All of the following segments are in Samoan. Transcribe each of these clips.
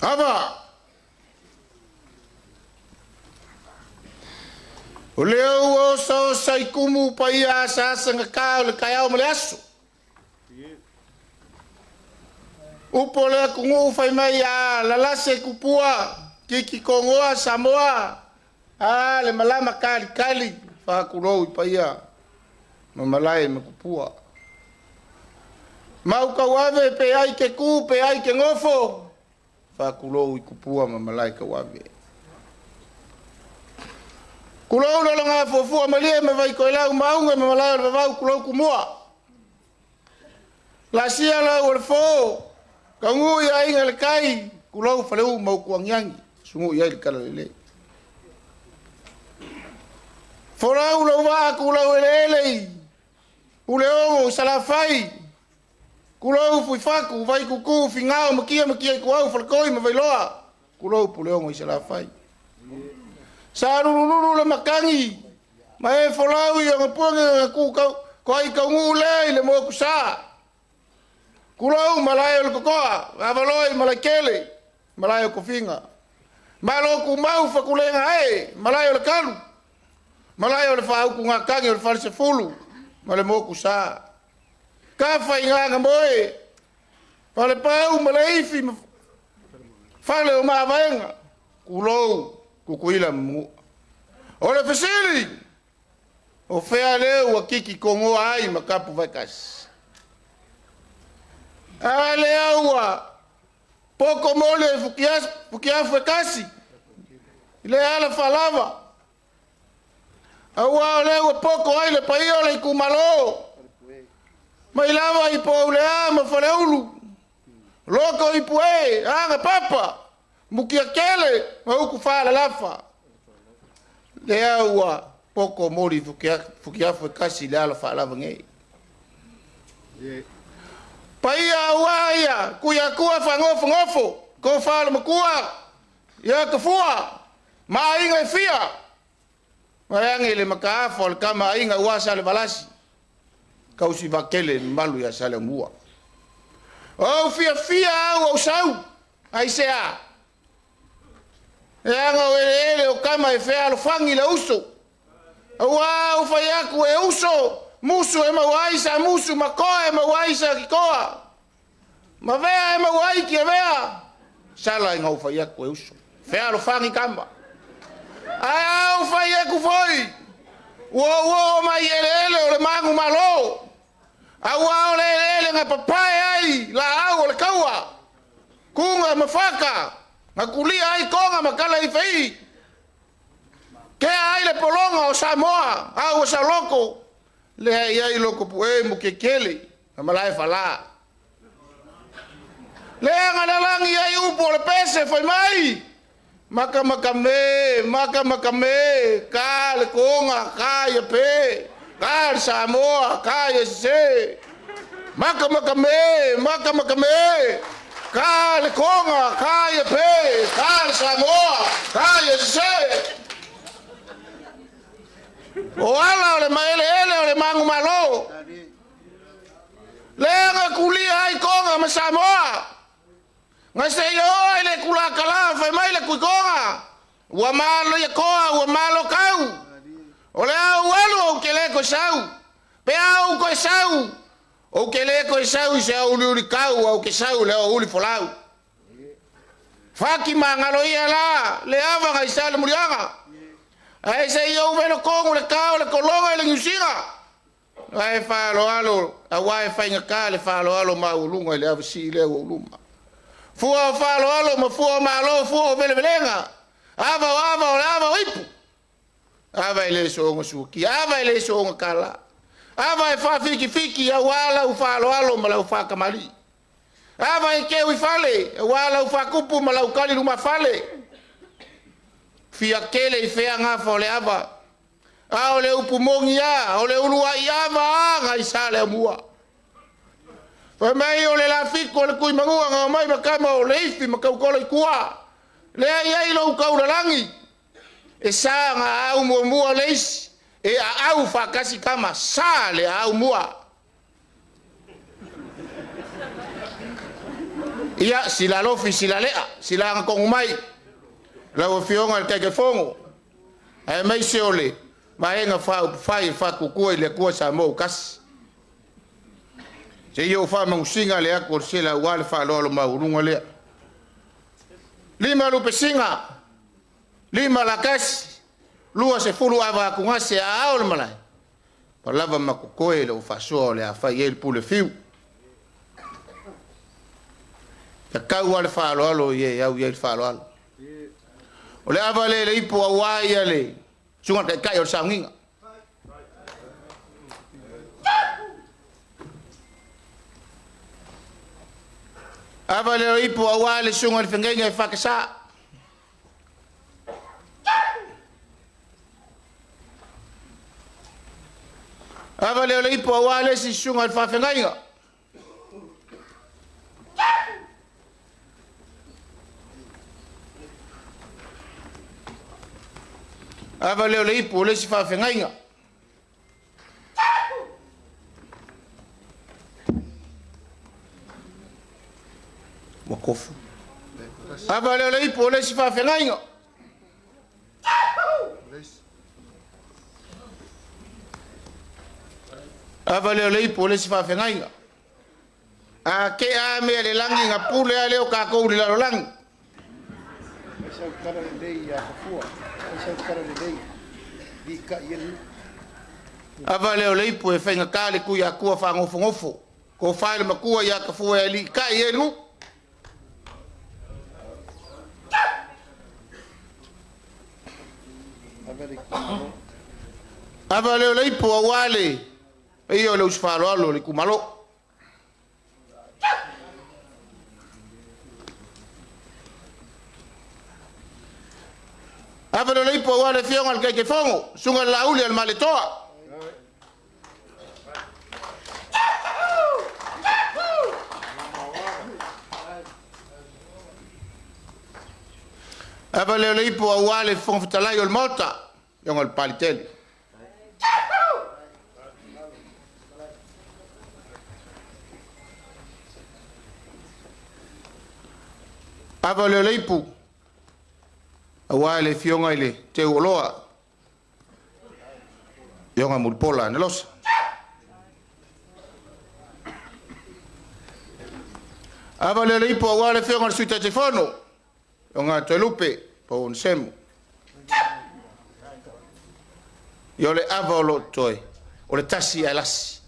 Ava! O lea ua osaosa i tumu paia asaasagata o le taeao ma le aso. Upu o le atunuu fai mai a lalase tupua, titi togoa Samoa, a le malama talitali, faatulou i paia ma malae ma tupua. Mautauave pe ai te tu pe ai te nofo, faatulou i tupua ma malae tauave. Tulou le loga fuafua malie ma Vaitoelau maauga ma malae o le vavau, tulou Tumua. Lasia lau o le fo, taunuu i aiga le tai, tulou Faleu ma Utuagiagi, sugu i ai le talalelei. Folau lau vaa tulau eleele i Puleogo Salafai, tulou Fuifatu, Vaitutu, Figao, Matia Matia Ituau, Faletoi ma Vailoa, tulou Puleogo i Salafai. Sa lulululu le matagi, ma e folau i ona puega na tu toai taunuu lea i le motusa. Tulou malae o le Totoa, Avaloa i Malaetele, malae o Tofiga. Malo tumau Fakulega e, malae o le Kalu, malae o le Faautugatagi o le Falesefulu ma le motusa. Tafa i Gagamoe, Falepau ma Leifi, fale o Mavaega, tulou Tutuila ma Manua. O le fesili, o fea lea ua titi togoa ai ma tapu vaitasi? A lea ua poko mole e fukiafu e kasi, i le ala faalava. Aua o lea ua poko ai le paia o le itumalo, mai lava i Poulea ma Faleulu, loko i Pue, Agapapa, Mutiatele ma upu faalalafa. Lea ua poko moli fukiafu e kasi i le ala faalava nei. Paia aua ia, Tuiatua faagofogofo, tofa le matua, ia Tafua, ma aiga e fia. Vaeane le mataafa o le tama aiga ua Salevalasi, tausi vatele mamalu ia Saleomua. O fiafia au au sau, aisea? E aga o eleele o tama e fealofani le uso. Aua au fai atu e uso, musu e maua ai sa musu, ma koa e maua ai sa kikoa. Ma vea e maua ai kia vea. Sala i ngau fai atu e uso. Fealofani tama. Ae au fai atu foi, ua ua mai eleele o le magu malo. Aua o le eleele na papae ai la au o le kaua. Kuga ma faka, na kulia ai konga ma kala i fei. Kea ai le pologa o Samoa, au o Saloko, lea i ai loko pue mu kekele, na malae fala. Lea nga lalangi ai upu o le pese fai mai, maka maka me, maka maka me, ka le konga, ka ia pe, ka le Samoa, ka ia sese. Maka maka me, maka maka me, ka le konga, ka ia pe, ka le Samoa, ka ia sese. O ala o le maeleele o le manumalo. Lea nga kulia ai konga ma Samoa. Nga se i oa i le kulakala fai mai le kuikonga. Ua malo ia koa, ua malo kau. O le au alu au ke le koe sau. Pe au koe sau. O ke le koe sau i se au uli uli kau, au ke sau le au uli folau. Faki mangalo ia la, le ava nga isa le muliaga. Ae se i au velo kongu le kao le kolonga i le niusiga. Ae faaloalo, aua e faigata le faaloalo maualuga i le avasii lea ua uluma. Fua o faaloalo ma fua o malo, fua o velevelega. Ava o ava o le ava o ipu. Ava e le soonga suakia, ava e le soonga kala. Ava e faafikifiki aua lau faaloalo ma lau faakamali'i. Ava e keu i fale, aua lau faakupu ma lau kali luma fale. Fia kele i fea gafa o le ava. A o le upu moni a, o le uluai ava a ga i sa le amua. Fai mai o le lafiku o le tuimanua nga omai ma kama o le ifi ma kaukolo i tua. Lea i ai lou taulalangi. E sa nga au muamua le isi. E aau faakasi kama sa le aau mua. Ia silalofi silalea silaga mai lau Afioga i le Taitaifono aemaise o le Vaega Faaupufai e Faatuatua i le Atua Samoa ua Tasi. Seia ou faamanusiga le atu o le sela aua le faaaloalo maualuga lea. 5 lupesina, 5 lakasi, 20 ava atugase a ao le malae, pa lava matotoe le faasoa o le a fai ai le pule fiu. Tatau lava le faaaloalo i e au i ai le faaaloalo. O le ava lea i le ipu aua ia le susuga i le taitai o le sauniga. Ava lea o le ipu aua le susuga i le fegeiga e fakesa. Ava lea o le ipu aua le isi susuga i le faafegaiga. Ava lea o le ipu o le isi faafegaiga. Ua tofu. Ava lea o le ipu o le isi faafegaiga. Ava lea o le ipu o le isi faafegaiga. A ke a mea le langi nga pule a leo kākou le lalolagi. Ava lea o le ipu e faigata le tui atua faagofogofogo. Ko fai le makua ia kafua e li kai e lu. Ava lea o le ipu aua le ia o le usufaaaloalo le itumalo. Ava lea o le ipu aua le afioga i le Taitaifono, susuga i le Laauli a le Maletoa. Ava lea o le ipu aua le Fofoga Fetalai o le Maota, afioga i le Palitele. Ava lea o le ipu aua le afioga i le Teuoloa, afioga Mulipola Anarosa. Ava lea o le ipu aua le afioga i le Sui Taitaifono, afioga Toelupe Pouonesemo. Ia o le ava o loo totoe, o le tasi ae lasi.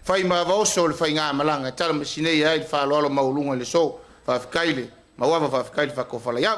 Fai ma ava oso o le faiga malaga, e tala masinei ai le faaaloalo maualuga i le so, faafetai le mauava, faafetai le faatofalai au.